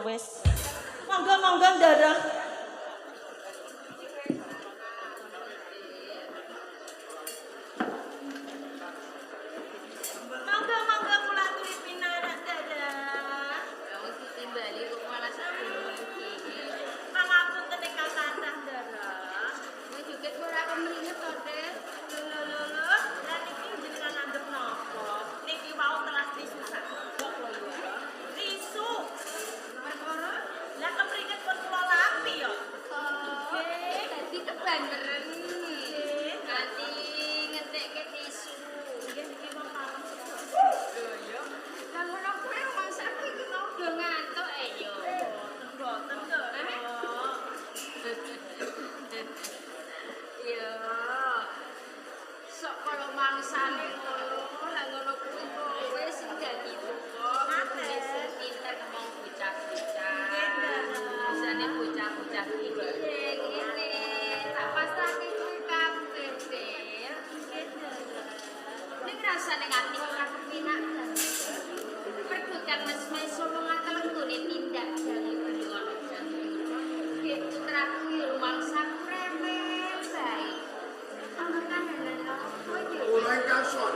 Wis. Monggo monggo Ndara. Monggo monggo kula aturi pinarak Ndara. Wong ditimbali kok malah segunung iki. Pangapunten ingkang kathah Ndara. Kowe joget ora kemringet to, Des? Lho lho lho lho, lah niki jenengan anggep napa? Niki wau telas tisu sak gobok lho ya. Tisu. Perkara Lah kemringet pun kula lapi ya. oh, dadi kebanderen. Nganti ngentekke tisu. Nggih niki wong palem sedaya. Lho ya. Lah ngono kuwi rumangsaku iki mau do ngantuk e yo. Mboten Ndara. Yo. Sok kalau mangsane ngono, lah ngono kuwi kowe sing dadi tuwa, kudune sing pinter ngomong bocah-bocah. Bisane bocah-bocah iki piye ngene, tak pasrahke kowe kabeh, Del. Nggih Ndara. Ning rasane ati ora kepenak banget. Mergo Kang Mas Maeso wong ateleng nggone tindak dangu ngono jane. Gek putraku ya rumangsaku rewel bae. Ana kahanan apa ya? Kula ingkang suwun.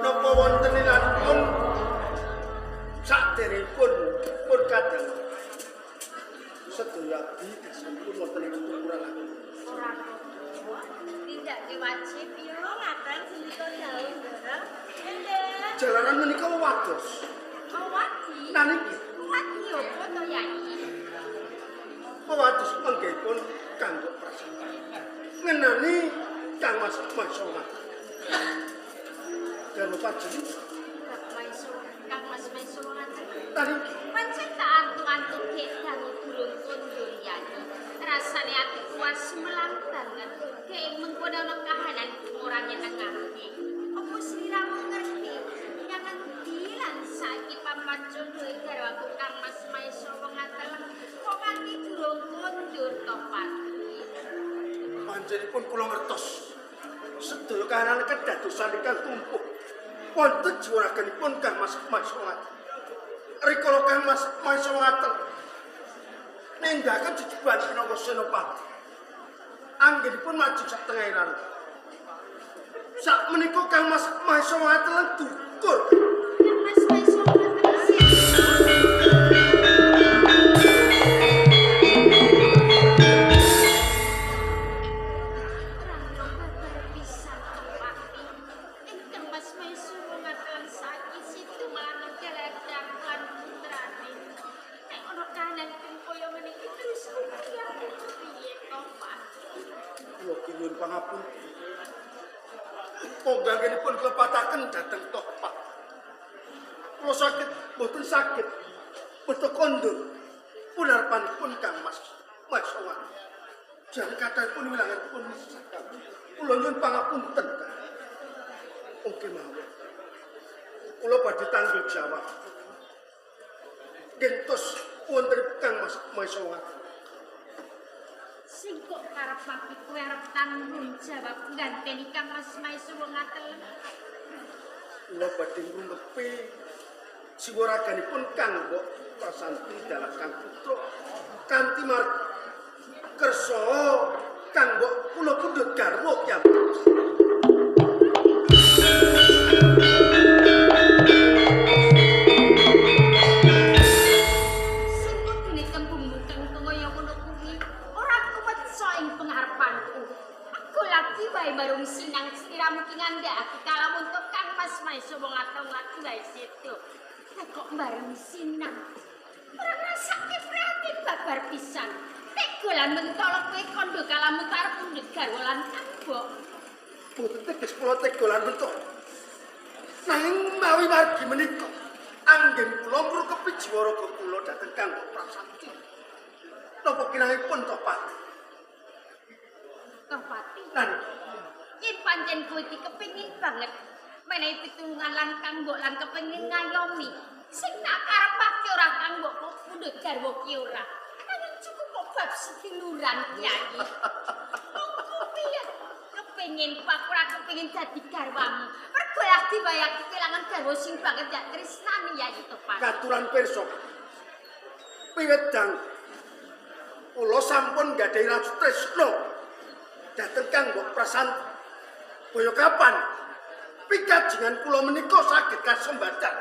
Napa wonten ilanipun saderengipun pun kadang sedaya abdi sampun wonten ing ukuran Ora apa-apa. Tindake wajib ya. Oh ngaten sendika dawuh Ndara. Nggih. Jalaran menika wewados. Wadi. Nanging Wadi apa to, Yai? wewados menggihipun kanggo prasanti. Ngenani Kang Mas Maisoma. Garwa pajeng Kang Maeso, Kang Mas Maeso ngaten. tadi Pancen tak antuk-antuk gek dangu durung kondur Yai. Rasane atiku sumelang banget. Gek mengkono ana kahanan ora nyenengake. Apa sliramu ngerti? Nyang endi lan saiki papat jodohe garwaku Kang Mas Maeso wong ateleng kok nganti durung kondur to Pati. Panjenenganipun kula ngertos. Sedaya kahanan kedadosan ingkang tumpuh wonten jiwaraganipun Kang Mas Maisoma. Rikala Kang Mas Maisoma ngaten nindakaken jejeban pinangka senopati. Anggenipun maju sak tengah laut. Sak menika Kang Mas Maisoma ngaten dukur. Kang Mas Maeso ngaten sih. Pisan Pati. Ingkang Mas Maeso ngaten saiki situ malah galadang lan putrane. Nek ana kahanan kang kaya ngene iki terus kuwi aku kepiye to, Pati? Kula nyuwun pangapunten. Monggo anggenipun klepataken dhateng Tohpak. Kula sakit mboten saged beto kondur punarpanipun Kang Mas Maisoma. Jan kathahipun wilanganipun sakit. Kula nyuwun pangapunten. Kang. Oke mawon. Kula badhe tanggung jawab. Gentos wonten Kang Mas Maisoma. Sing kok karep Pati kowe arep tanggung jawab ngganteni Kang Mas Maeso wong ateleng. Kula badhe ngrungkepi jiwaraganipun Kang Mbok Prasanti dalah Kang Putra kanthi margi kersa Kang Mbok kula pundhut garwa piyambak. Sing kudune tembungmu kang kaya ngono kuwi ora kuwetsa ing pengarepanku. Aku lagi wae marung sinang sliramu ki ngandhakake kalamun to Kang Mas Maeso wong atong lagi wae sedo. Lah kok bareng sinang ora ngrasake prihatin babar pisan. Tega lan mentolo kowe kandha kalamun arep pundhut garwa lan Kang Mbok. Boten teges kula tega lan mentok. Nanging mawi margi menika anggen kula ngrungkepi jiwa raga kula dhateng Kang Mbok Prasanti. Napa kinangipun to Pati? Toh Pati. Lan Yen pancen kowe iki kepengin banget Menehi pitulungan lan kanggo lan kepengin ngayomi. Sing tak karepake ora kanggo kok pundhut garwa ki ora. Nanging cukup kok bab seduluran Kyai. Monggo piye? Kepengin aku ora kepengin dadi garwamu. Mergo lagi wae aku kelangan garwa sing banget yak tresnani Yai Tohpati. Katuran pirsa. Piwedang kula sampun gadhahi rasa tresna dhateng Kang Mbok Prasanti. Boyo kapan pikajingan kula menika saged kasembadan.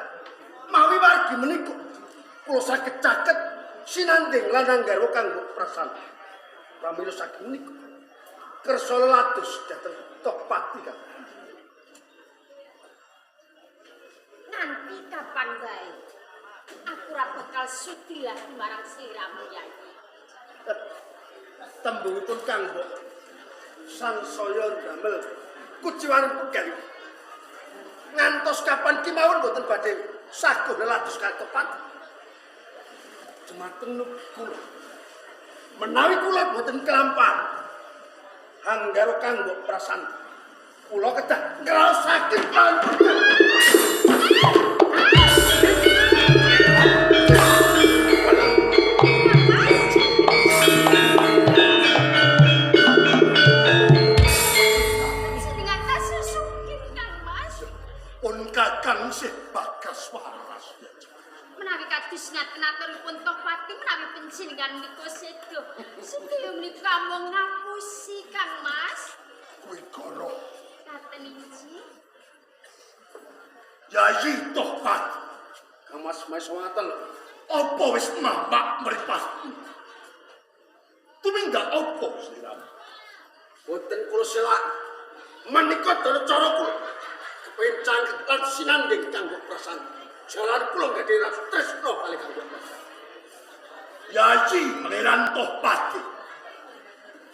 Mawi wargi menika kula saged caket sinanding lanang garwa Kang Mbok Prasanti. Pramila saking menika kersa lelados dhateng Tohpati Kang. Nanti kapan wae aku ora bakal sudi lagi marang sliramu Yai. Tembungipun Kang Mbok sangsaya ndamel kuciwaning pegel. Ngantos kapan kemawon mboten badhe saguh lelados katepat. Jumateng kula. Menawi kula mboten kelampahan hanggaro Kang Mbok Prasanti, kula kedah ngraosaken kelawan pegel. Jenengan tak susukin Kang Mas. Pun Kakang sih bagas waras ya. Menawi kados ngaten aturipun Tohpati menawi panjenengan menika sedo. Sedaya menika mung ngapusi Kang Mas. Kuwi goro Katen iji. Yayi Tohpati. Kang Mas Maiswangaten, apa wis mamak mripatmu? Tumindak apa sliramu? Boten kula selak. Menika dana cara kula kepengin cangket lan sinanding Kang Mbok Prasanti. Jalan kula gadhahi rasa tresna kalih Kang Mbok Prasanti. Yayi Pangeran Tohpati.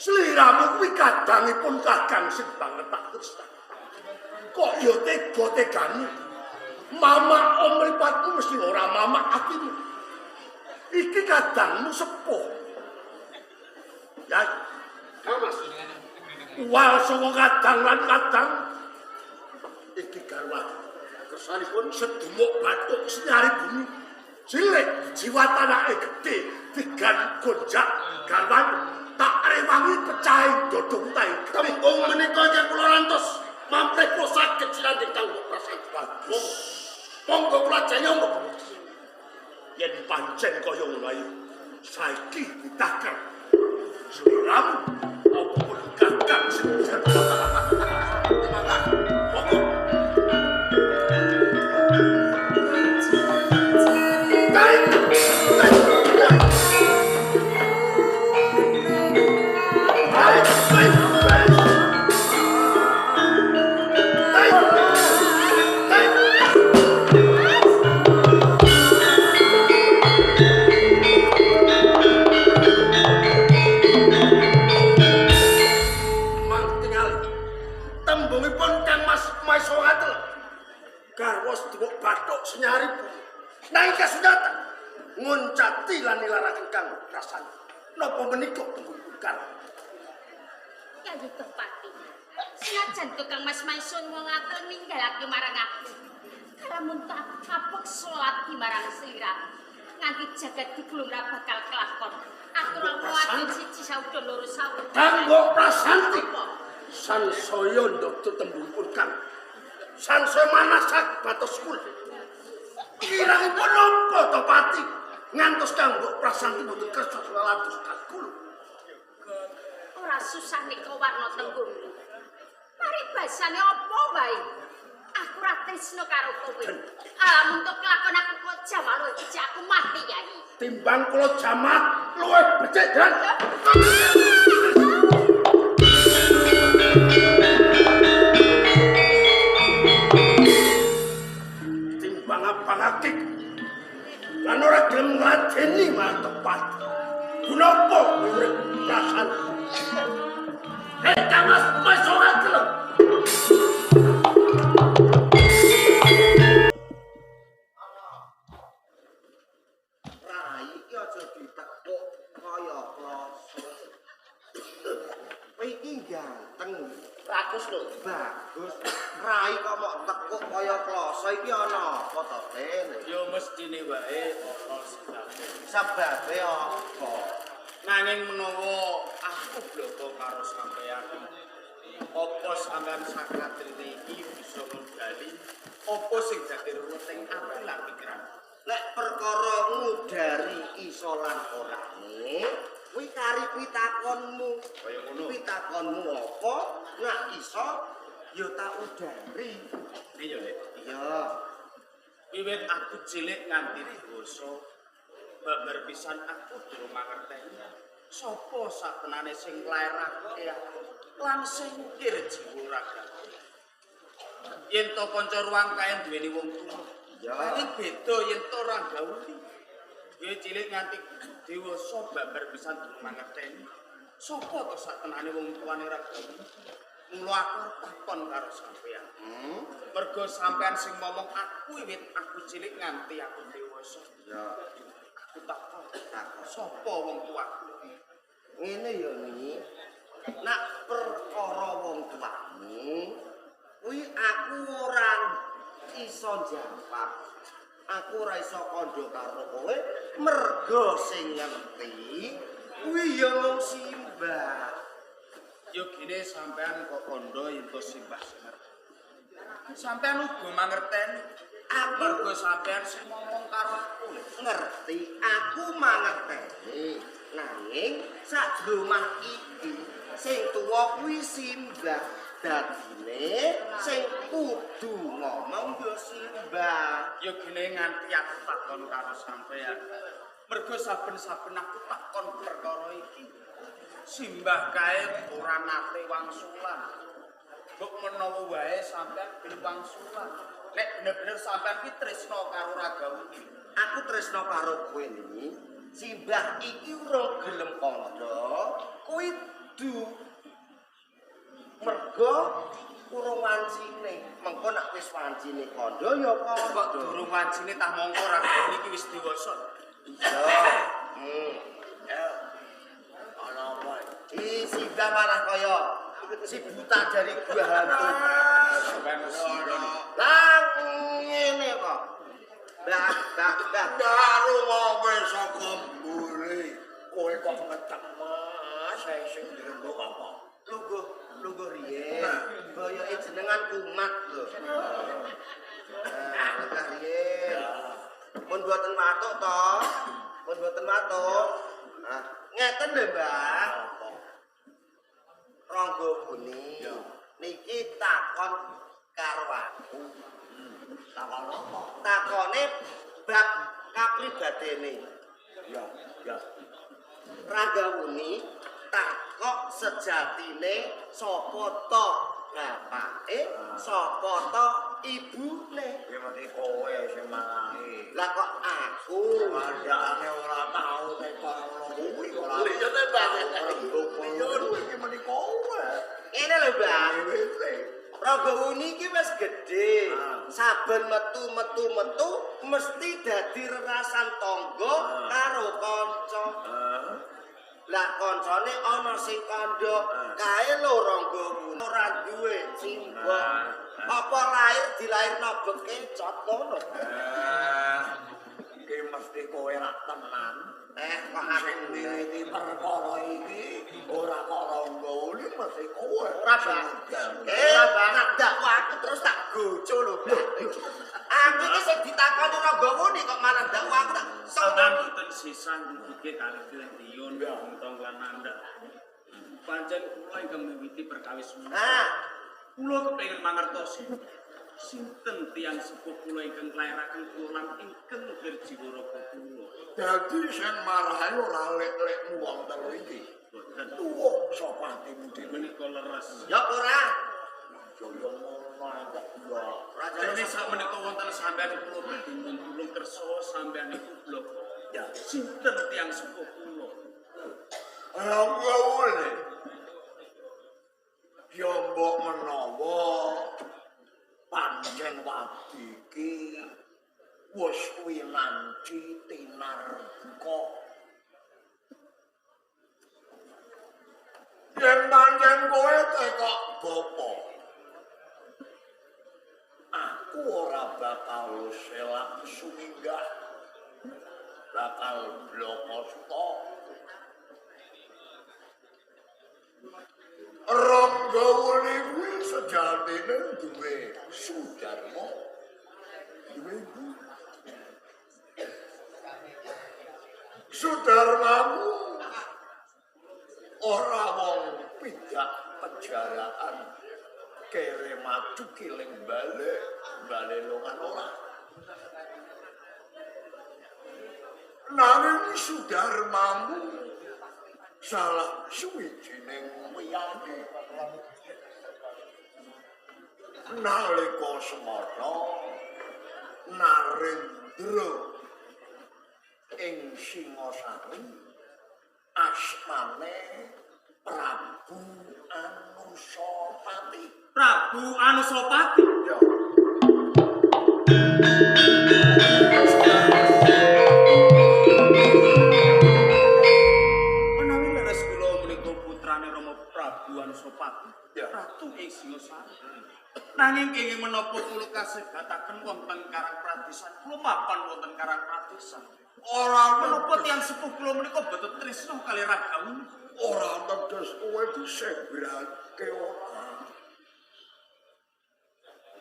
Sliramu kuwi kadangipun kakang sing banget tak tresnani. Kok ya tega-tegane? Mamak mripatmu mesti ora mamak atimu. Iki kadangmu sepuh. Ya, Kang Mas. Wal saka kadang lan kadang iki garwa kersanipun sedumuk bathuk sinyari bumi. Cilik jiwa tanake gedhe digan gonjak garwan tak rewangi pecahe dodong tae. Tembung menika ingkang kula rantos mamprih kula saged sinanding Kang Mbok Prasanti. Bagus. Monggo kula jaya monggo. Yen pancen kaya ngono ayo saiki ditaker. Sliramu apa pun kakang sing monggo. Tarik! Tarik! Tarik! Tarik! Tarik! Tarik! Mang tingali. Tembungipun Kang Mas Maiswangaten. Garwa sedemuk bathuk senyari bumi. Nanging kasunyatan nguncati lan nilaraken Kang Prasanti. Napa menika tembungipun garwa? Kyai Tohpati. Senajan to Kang Mas Maisun wong atel ninggalake marang aku. Kalamun tak kapeksa ati marang sliramu. Nganti jagat digulung ra bakal kelakon. Aku ora kuwat siji sauda loro sauda. Kang Mbok Prasanti. Sansaya ndodho tembungipun Kang. Sansaya manasak batos kula. Kirangipun napa Tohpati ngantos Kang Mbok Prasanti mboten kersa lelados kula. Ora susah nika warna tembungmu. Paribasane apa wae? Aku ora tresna karo kowe. Alamun tok kelakon aku kok jamak luwih becik aku mati Yai. Timbang kula jamak luwih becik dan timbang abang akik lan ora gelem ngladeni marang Tohpati. Punapa urip Prasanti? Hei Kang Mas Maiswangaten. Rai iki aja ditekuk kaya kloso. Kowe iki ganteng, Bagus lho. bagus. Rai kok mok tekuk ana apa to, Le? Ya mestine wae ana sebabe. Sebabe apa? Nanging menawa aku bloko karo sampeyan, apa sampeyan sakatrine iki bisa ngendali apa sing dadi ruweting ati lan pikiran? Nek perkara ngudari iso lan orane, kuwi kari pitakonmu. Kaya ngono. Pitakonmu apa? Nek iso ya tak udari. Iya, Lek. Iya. Wiwit aku cilik nganti dewasa, babar pisan aku durung mangerteni sapa satenane sing nglairake aku lan sing ngukir jiwa ragaku. Yen to kanca ruang kae duweni wong tuwa, Iya. nanging beda yen to ora gauli. Wiwit cilik nganti dewasa babar pisan durung mangerteni sapa to satenane wong tuane Ragauli. Mula aku takon karo sampeyan. Mergo sampeyan sing ngomong aku wiwit aku cilik nganti aku dewasa. Ya. Aku takon, Takon. sapa wong tuaku? Ngene ya ni. Nak perkara wong tuamu, kuwi aku ora iso jawab. Aku ora iso kandha karo kowe mergo sing ngerti kuwi ya mung simbah. Ya gene sampeyan kok kandha yen to simbah sing ngerti. Sampeyan uga mangerteni. Aku Mergo sampeyan sing ngomong karo aku lho. ngerti, aku mangerteni. Nanging sak omah iki sing tuwa kuwi simbah. Dadine sing kudu ngomong ya simbah. Ya gene nganti aku takon karo sampeyan. Mergo saben-saben aku takon perkara iki, simbah kae ora nate wangsulan. Mbok menawa wae sampeyan gelem wangsulan. Nek bener-bener sampeyan ki tresna karo Ragauli. Aku tresna karo kowe ni. Simbah iki urung gelem kandha, kuwi du mergo urung wancine. Mengko nek wis wancine kandha ya Kok kandha. durung wancine tah mongko Ragauli iki wis dewasa. Iya. Ya. Ana apa? Ih, simbah malah kaya si buta dari gua hantu. Sampeyan wis ngono. Lah ngene kok. Mbah, mbah, mbah. Daru wae saka mburi. Kowe kok ngetek Mas, saya sing dirembuk apa? Lungguh, lungguh riyen. Boyoke jenengan kumat lho. Nah, lenggah riyen. Pun boten watuk to? Pun boten watuk. Nah, ngeten lho, Mbah. Rangga Wuni. Niki takon karo aku. Takon apa? Takone bab kapribadene. Ya, ya. Rangga Wuni takok sejatine sapa to bapake, sapa to ibune. Ya mesti kowe sing marahi. Lah kok aku? Padahane ora tau tekon ngono kuwi ora. Lha iya, Mbah. Rembug ngono kuwi iki mesti kowe. Ngene lho, Mbah. Dhewe. Rangga Wuni iki wis gedhe. Ah. Saben metu-metu-metu mesti dadi rerasan tangga karo kanca. Lah kancane ana sing kandha, kae lho Rangga Wuni ora duwe simbok. Apa lahir dilairno bekecot ngono? Iki mesti kowe rak tenan. Kok aku Sing miwiti perkara iki ora kok Rangga Wuni mesti kowe. Ora, Bang. Ora, Bang. Nak dakwa aku terus tak goco lho. Aku iki sing ditakoni Rangga Wuni kok malah dakwa aku tak Sampeyan boten sisah ngugike kalih Tiyun, Tong lan Nanda. Pancen kula ingkang miwiti perkawis menika. Nah, Kula kepengin mangertosi sinten tiyang sepuh kula ingkang nglairaken kula lan ingkang ngger jiwa raga kula. Dadi sing marahi ora lek-lekmu wong telu iki. Boten Tuwa sapa atimu dhewe. menika leres. ya ora. Yo yo ngono kok ya. Ora Dene sak menika wonten sampeyan kula badhe nyuwun tulung kersa sampeyan niku bloko. Ya. Sinten tiyang sepuh kula? Rangga Wuni. Ya mbok menawa pancen wadi iki wis winanci tinarbuka. Yen pancen kowe tekok bapa. Aku ora bakal selak suminggah, bakal blokosta. Ranggawuni kuwi sejatine duwe Sudarma, duwe ibu. Sudarmamu ora wong pidak pejaraan kere maju kiling balik balik longan ora. Nanging Sudarmamu salah suwijining wiyane nalika semana Narendra ing Singasari asmane Prabu Anusapati. Prabu Anusapati. Ya. Menawi leres kula menika putrane Rama Prabu Anusapati, Ya. ratu ing Singasari. Nanging kenging menapa kula kasebataken wonten Karang Pradesan, kula mapan wonten Karang Pradesan. Ora Menapa tiyang sepuh kula menika boten tresna kalih Ragauni? Ora teges kowe disebrake ora.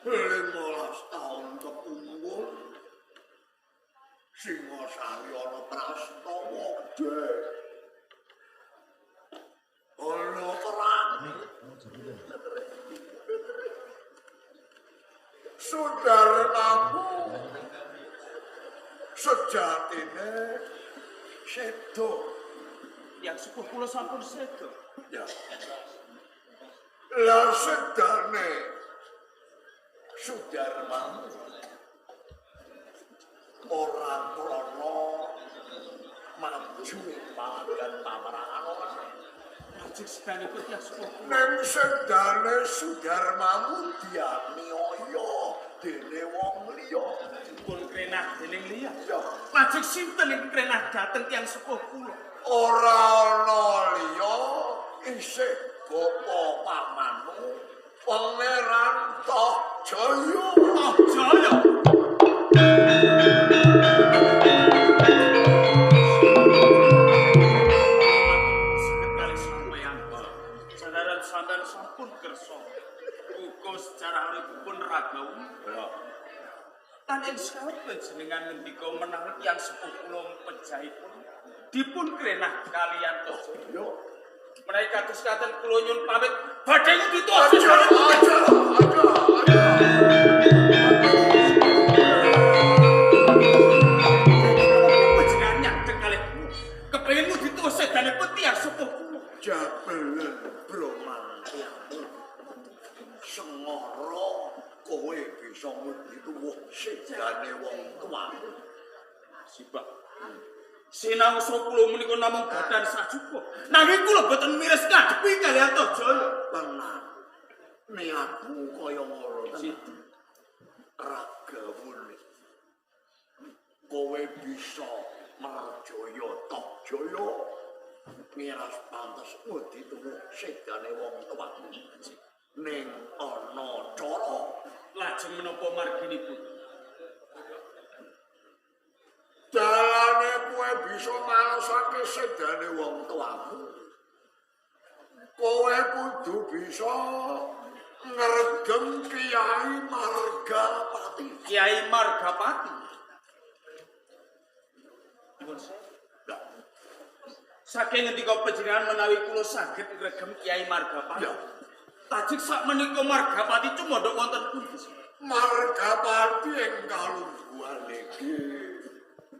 15 taun kepungkur Singasari ana prastawa gedhe. Ana perang. Sudarmamu sejatine sedo. Tiyang sepuh kula sampun sedo. Ya. Lah sedane Sudarmamu ora krana maju ing palagan paperangan ora. Lajeng sedanipun tiyang sepuh kula. Ning sedane Sudarmamu dianiaya dene wong liya. Dipun krenah dening liya. Ya. Lajeng sinten ingkang krenah dhateng tiyang sepuh kula? Ora ana liya isih bapa pamanmu Pangeran Tohjaya. Tohjaya. Saged kalih sampeyan. Jalaran sampeyan sampun kersa. Uga sejarah uripipun Ragawi. Ya. Lan ing sawet panjenengan ngendika menawi tiyang sepuh kula pejahipun dipun krenah kaliyan Tohjaya. Ya. Menawi kados katen kula nyuwun pamit badhe ngudi Aja, aja, aja, aja. Panjenengan nyadek kalih kula. Kepengin ngudi tuwa sedanipun tiyang sepuh kula. Jabelen Bromantiamu. Sengara kowe bisa ngudi tuwuh sedane wong tuamu. Sibak. Sinangsa kula menika namung badan sajuka. Nanging kula boten miris ngadepi kaliyan Tohjaya. Tenan. Niatmu kaya ngono tenan. Ragawuni. Kowe bisa merjaya Tohjaya. Miras pantes ngudi tuwuh sedane wong tuamu. Ning ana cara. Lajeng menapa marginipun? Dalane kowe bisa malesake sedane wong tuamu. Kowe kudu bisa ngregem Kiai Margapati. Kiai Margapati. Nyuwun sewu. Lah, Saking ngendika panjenengan menawi kula saged ngregem Kiai Margapati. Ya. Lajeng sak menika Margapati cumandhak wonten pundi? Margapati ing kalungguhan iki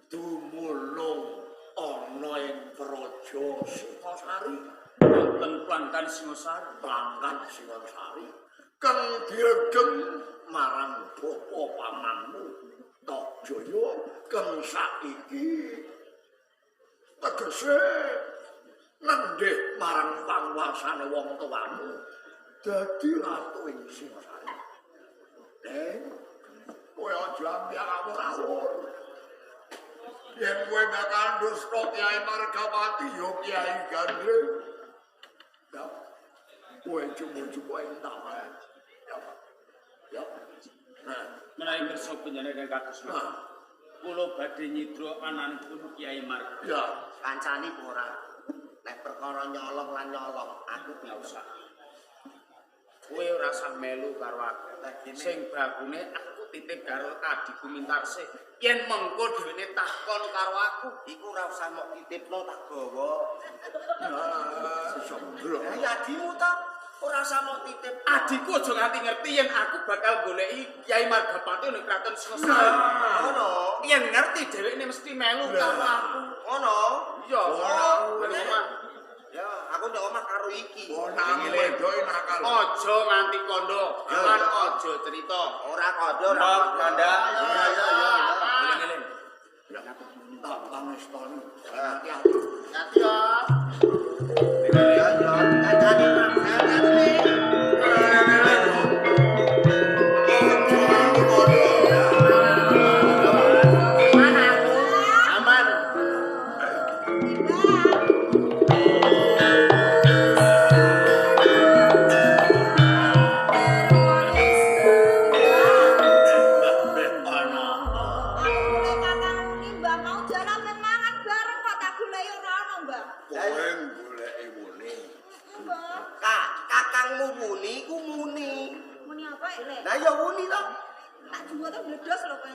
dumunung ana ing Praja Singasari. Wonten Plangkan Singasari. Plangkan Singasari kang diregem marang bapa pamanmu Tohjaya kang saiki tegese nendih marang panguasane wong tuamu dadi ratu ing Singasari. Deng, kowe aja ambyar awur-awur. Yen kowe bakal dusta Kiai Margapati ya Kiai Gandring. Ya. Kowe cuma-cuma ing taman. Ya. Ya. Menawi kersa panjenengan kados napa? Kula badhe nyidra ananipun Kyai Marga. Ya, Kancane apa ora? Nek perkara nyolong lan nyolong, aku Ora bisa. usah. Kowe ora usah melu karo aku. Sing bakune aku titip karo adikku Mintarsih. Yen mengko dhewene takon karo aku, Iku ora usah mok titipno tak gawa. sembrono. Lah ya adimu to, ora usah mok titip. Adikku aja nganti ngerti yen aku bakal goleki Kyai Margapati ning Kraton Singosari. Ngono. Yen ngerti dheweke mesti melu karo aku. Ngono. Iya, Oh, ning omah. Ya, aku ndek omah karo iki. Bonang wedoke nakal. Aja nganti kandha, lan aja cerita. Ora kandha, ora Mbak, kandha. kandha. Iya, iya, iya. Eling-eling. Tak pangestoni. Hati-hati ya. Iya, iya. Kancane, kancane. Mana aku? Aman. Ana. Aku lek kakang muni Mbah mau jalan men mangan bareng kok tak goleki ora ono, Mbah. Kowe goleki wune. Mbah, Kak, kakangmu muni ku muni. muni apa lek? Lah ya muni to. Tak juwo to bledos lho kowe.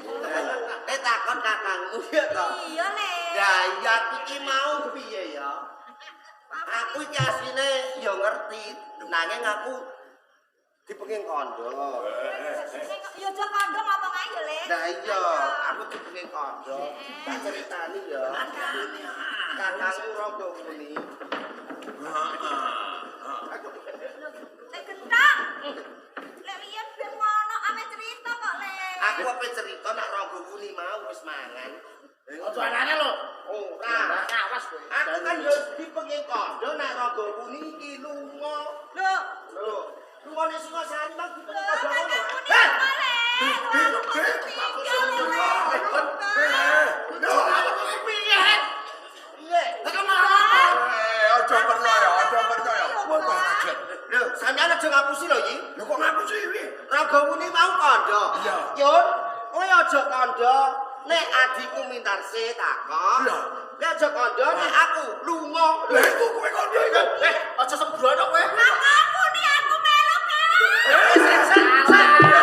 Nek takon kakangmu ya to. Iya, Lek. Lah iya aku iki mau piye ya? Aku iki asline ya ngerti, nanging aku dipenging kandha. Ya aja kandha ngomong ae ya, Lek. Lah iya, aku dipenging kandha. Tak ceritani ya. Kakangmu rada muni. Lek gentang. Lek riyen ben ngono ame cerita kok, Lek. Aku ape cerita nek Rangga Wuni mau wis mangan. Aja anane lho. Ora. Awas kowe. Aku kan yo dipenging kandha nek Rangga Wuni iki lunga. Lho, Lho, lungane Singosari mang lho dipenging kandha kakang ngono. muni apa, Lek? Lho, aku kok tinggal, Lek. Piye? Piye? Eh, aja percaya, aja percaya. Kowe kok ngajet. Lho, sampeyan aja ngapusi lho iki. Lho kok ngapusi piye? Rangga Wuni mau kandha. Iya. Yun, kowe aja kandha nek adikku Mintarsih takon. Iya. Nek aja kandha nek aku lunga. Lah iku kowe kandha iku. Eh, aja sembrono kowe. Kakang muni aku melu, Kang. Eh, sik, sik, sik.